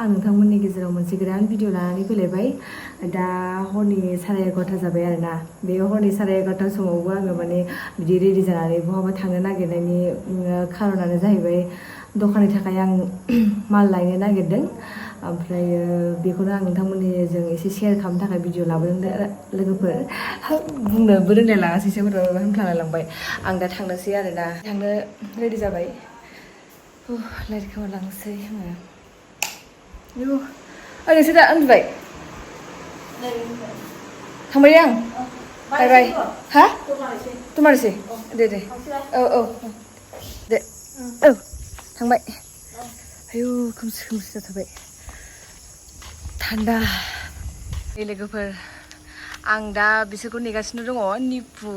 आं नोंथांमोननि गेजेराव मोनसे गोदान भिडिअ लानानै फैलायबाय दा हरनि 11:30 जाबाय आरोना बे हरनि 11:30 समावबो आङो माने बिदि रेडि जानानै बहाबा थांनो नागिरनायनि खारनानो जाहैबाय दखाननि थाखाय आं माल लायनो नागिरदों ओमफ्राय बेखौनो आं नोंथांमोननिजों एसे शेयार खालामनो थाखाय भिडिअ लाबोदों लोगोफोर बुंनोबो रोंलाय लाङासैसो होनफ्लांलाय लांबाय आं दा थांनोसै आरोना थांनो रेडि जाबाय लाइट खोमोरलांसै आङो नोंसोर दा उन्दुबाय थांबाय आं बाय बाय हा तुम्हारसै दे दे औ दे औ थांबाय आयु खोमसि खोमसि जाथारबाय थान्दा लोगोफोर आं दा बिसोरखौ नेगासिनो दङ निपु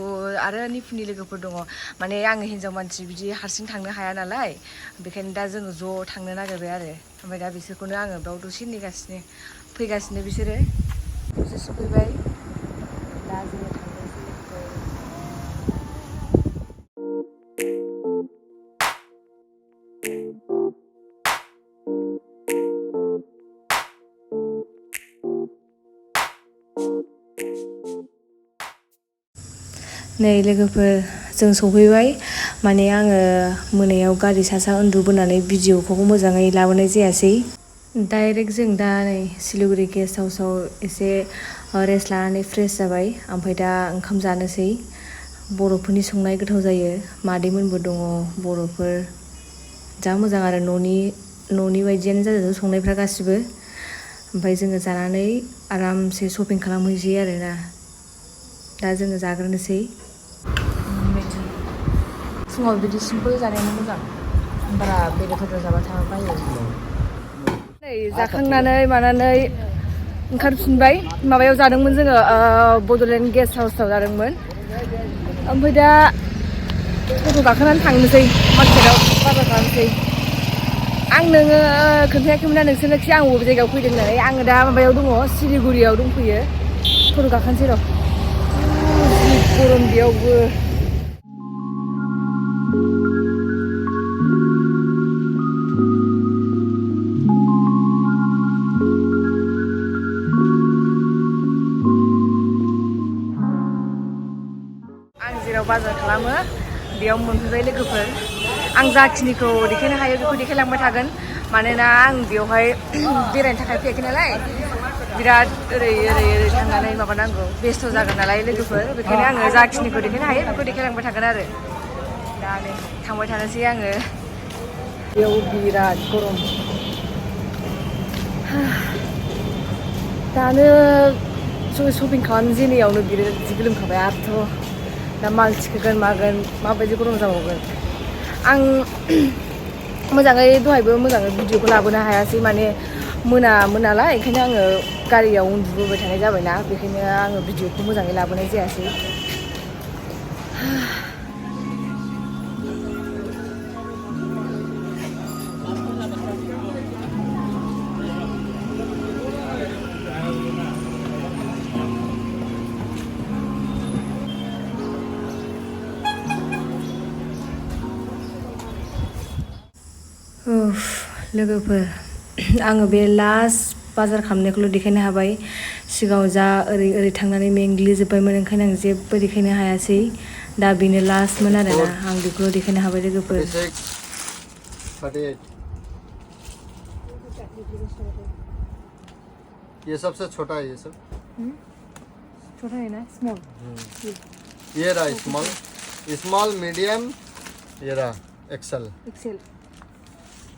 आरो निपुनि लोगोफोर दङ माने आङो हिन्जाव मानसि बिदि हारसिं थांनो हाया नालाय बेखायनो दा जोङो ज' थांनो नागिरबाय आरो ओमफ्राय दा बिसोरखौनो आङो बेयाव दसे नेगासिनो फैगासिनो बिसोरो दसे सफैबाय दा जोङो नै लोगोफोर जों सफैबाय माने आङो मोनायाव गारि सा उन्दुबोनानै भिडिअखौ मोजाङै लाबोनाय जायासै डाइरेक्ट जों दा नै सिलिगुरि गेस्ट हाउसाव एसे रेस्ट लानानै फ्रेश जाबाय ओमफ्राय दा ओंखाम जानोसै बर'फोरनि संनाय गोथाव जायो मादैमोनबो दङ बर'फोर जा मोजां आरो न'नि बायदियानो जाजोबो संनायफ्रा गासिबो ओमफ्राय जोङो जानानै आरामसे शपिं खालामहैसै आरोना दा जोङो जाग्रोनोसै फुङाव बिदि सिम्पोल जानायानो मोजां बारा बेदरफोरजों जाबा थाबा बायो नै जाखांनानै मानानै ओंखारफिनबाय माबायाव जादोंमोन जोङो बड'लेण्ड गेस्ट हाउसाव जादोंमोन ओमफ्राय दा अट' गाखोनानै थांनोसै मार्केटआव बाजार खालामनोसै आं नोङो खोन्थायाखैमोन ना नोंसोरनोखि आं बबे जायगायाव फैदों होननानै आङो दा माबायाव दङ सिलिगुरियाव दंफैयो अट' गाखोनोसै र' जि गरम बेयावबो आं जेराव बाजार खालामो बेयाव मोनफैबाय लोगोफोर आं जाखिनिखौ देखायनो हायो बेखौ देखायलांबाय थागोन मानोना आं बेवहाय बेरायनो थाखाय फैयाखै नालाय बिराद ओरै थांनानै माबानांगौ बेस्थ' जागोन नालाय लोगोफोर बेखायनो आङो जाखिनिखौ देखायनो हायो बेखौ देखायलांबाय थागोन आरो दा नै थांबाय थानोसै आङो बेयाव बिराद गरम दानो शपिं खालामजेननायावनो बिराद जि गोलोमखाबाय आरोथ' दा माल थिखोगोन मागोन माबायदि गरम जाबावगोन आं मोजाङै दहायबो मोजाङै भिडिअखौ लाबोनो हायासै माने मोनामोन नालाय ओंखायनो आङो गारियाव उन्दुबोबाय थानाय जाबायना बेखायनो आङो भिडिअखौ मोजाङै लाबोनाय जायासै लोगोफोर आङो बे लास्ट बाजार खालामनायखौल' देखायनो हाबाय सिगाङाव जा ओरै थांनानै मेंग्लिजोब्बायमोन ओंखायनो आं जेबो देखायनो हायासै दा बेनो लास्टमोन आरोना आं बेखौल' देखायनो हाबाय लोगोफोर ये सबसे छोटा है ये सब छोटा है ना स्मॉल ये रहा स्मॉल मीडियम ये रहा एक्सेल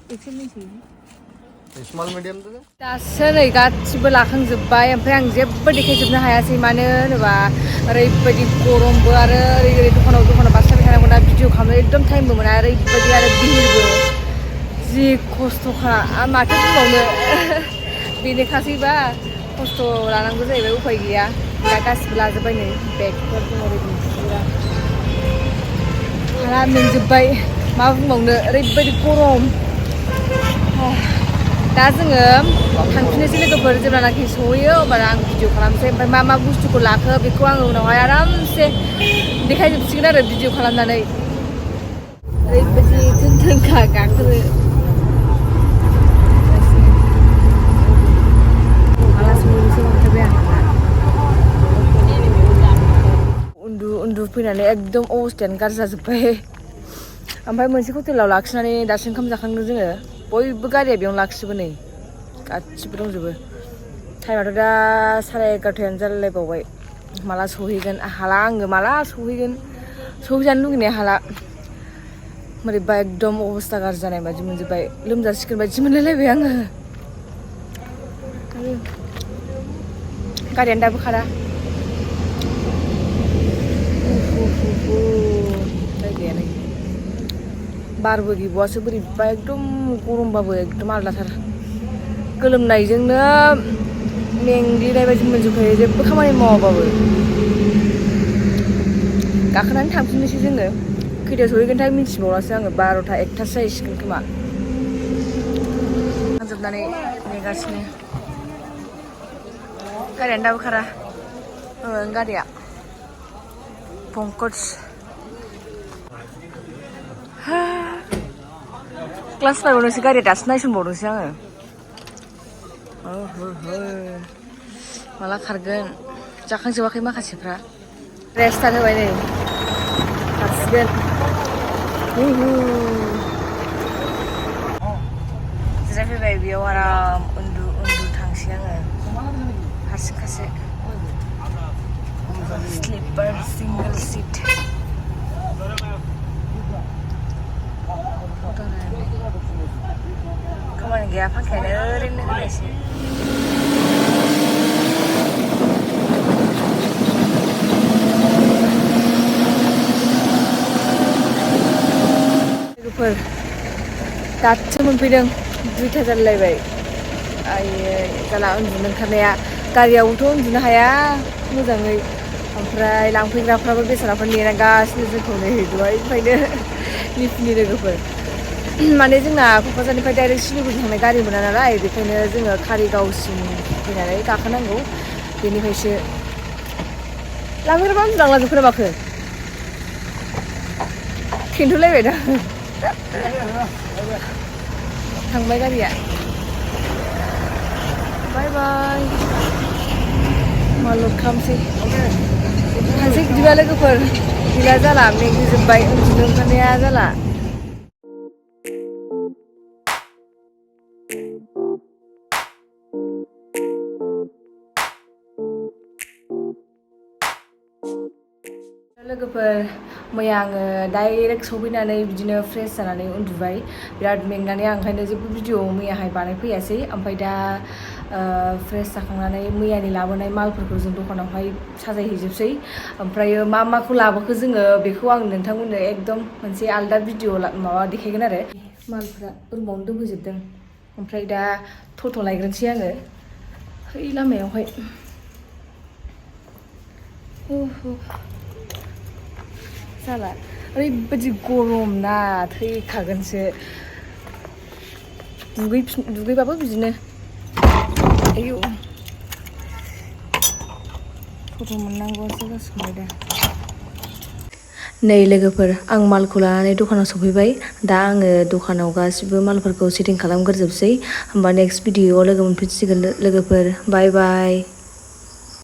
नहीं चाहिए स्मॉल मीडियम दे दासो नै गासिबो लाखांजोब्बाय ओमफ्राय आं जेबो देखायजोबनो हायासै मानो होनोबा ओरैबायदि गरमबो आरो ओरै दखानाव बारस्लायबाय थानांगौ ना भिडिअ खालामनो एकदम टाइमबो मोना ओरैबायदि आरो भिरबो जि खस्थ'खा माथो बुंबावनो बेनोखासैबा खस्थ' लानांगौ जाहैबाय उफाय गैया दा गासिबो लाजोब्बाय नै बेगफोर दङ रेडि हाला मेंजोब्बाय मा बुंबावनो ओरैबायदि गरम दा जोङो थांफिननोसै लोगोफोर जेब्लानाखि सहैयो अब्ला आं भिडिअ खालामनोसै ओमफ्राय मा बुस्थुखौ लाखो बेखौ आङो उनावहाय आरामसे देखायजोबसिगोन आरो भिडिअ खालामनानै ओरैबायदि थोनखा गाखोनो फैनानै एकदम अबस्थायानो गाज्रि जाजोब्बाय ओमफ्राय मोनसे हटेलाव लाखिनानै दासो ओंखाम जाखांदों जोङो बयबो गारिया बेयावनो लाखिजोबो नै गासिबो दंजोबो टाइमाथ' दा 11:30 जालायलायबावबाय माला सहैगोन हाला आङो माला सहैगोन सहैजानो लुगैनाया हाला बोरैबा एकदम अबस्था गाज्रि जानाय बायदि मोनजोब्बाय लोमजासिगोन बायदि मोनलायलायबाय आङो गारियानो दाबो खारा जायगायानो बारबो गैबावासो बोरैबा एकदम गरमबाबो एकदम आलदाथार गोलोमनायजोंनो मेंग्लिनाय बायदि मोनजोबखायो जेबो खामानि मावाबाबो गाखोनानै थांफिननोसै जोङो खैथायाव सहैगोनथाय मिन्थिबावलासो आङो 12:00 1:00 जाहैसिगोन खोमा थांजोबनानै नेगासिनो गारियानो दाबो खारा गारिया पंकज क्लास 5आवनोसो गारिया दासो नायसनबावदोंसो आङो माला खारगोन जाखांजोबाखै माखासेफ्रा रेस्टार होबाय नै खारसिगोन जिरायफैबाय बेयाव आराम उन्दु थांसै आङो हारसिंखासो स्लिपार सिंगल सिट खामानि गैया फांखायानो ओरैनो होनायसै लोगोफोर दासो मोनफैदों 2:00 जालायलायबाय आयै जाला उन्दुनो ओंखारनाया गारियावथ' उन्दुनो हाया मोजाङै ओमफ्राय लांफैग्राफ्राबो बेसाराफोर नेनांगासिनो जोंखौ नै दहायनिफ्रायनो लिफनि लोगोफोर माने जोंना क'क्राझारनिफ्राय डाइरेक्ट सिलिगुरि थांनाय गारि मोना नालाय बेखायनो जोङो कारिगावसिम फैनानै गाखोनांगौ बेनिफ्रायसो लांफैग्राफ्रा उन्दुलांलाजोबखो ना माखो खिन्थुलायबाय दा थांबाय गारिया बाय बाय मालद खालामसै थांसै बिदिबा लोगोफोर गैला जाला मेंग्लिजोब्बाय उन्दुनो ओंखारनाया जाला लोगोफोर मैया आङो डाइरेक्ट सफैनानै बिदिनो फ्रेस जानानै उन्दुबाय बिराद मेंनानै आं ओंखायनो जेबो भिडिअ मैयाहाय बानायफैयासै ओमफ्राय दा फ्रेस जाखांनानै मैयानि लाबोनाय मालफोरखौ जों दखानावहाय साजायहैजोबसै ओमफ्रायो मा माखौ लाबोखो जोङो बेखौ आं नोंथांमोननो एकदम मोनसे आलदा भिडिअ माबा देखायगोन आरो मालफोरा रुमावनो दोनफैजोबदों ओमफ्राय दा टट' लायग्रोनोसै आङो है लामायावहाय जाला ओरैबायदि गरम ना थैखागोनसो दुगैबाबो बिदिनो आयौ फट' मोननांगौआसो जासिगोनबाय दा नै लोगोफोर आं मालखौ लानानै दखानाव सफैबाय दा आङो दखानाव गासिबो मालफोरखौ सेटिं खालामग्रोजोबसै होमबा नेक्स्ट भिडिअआव लोगो मोनफिनसिगोन लोगोफोर बाय बाय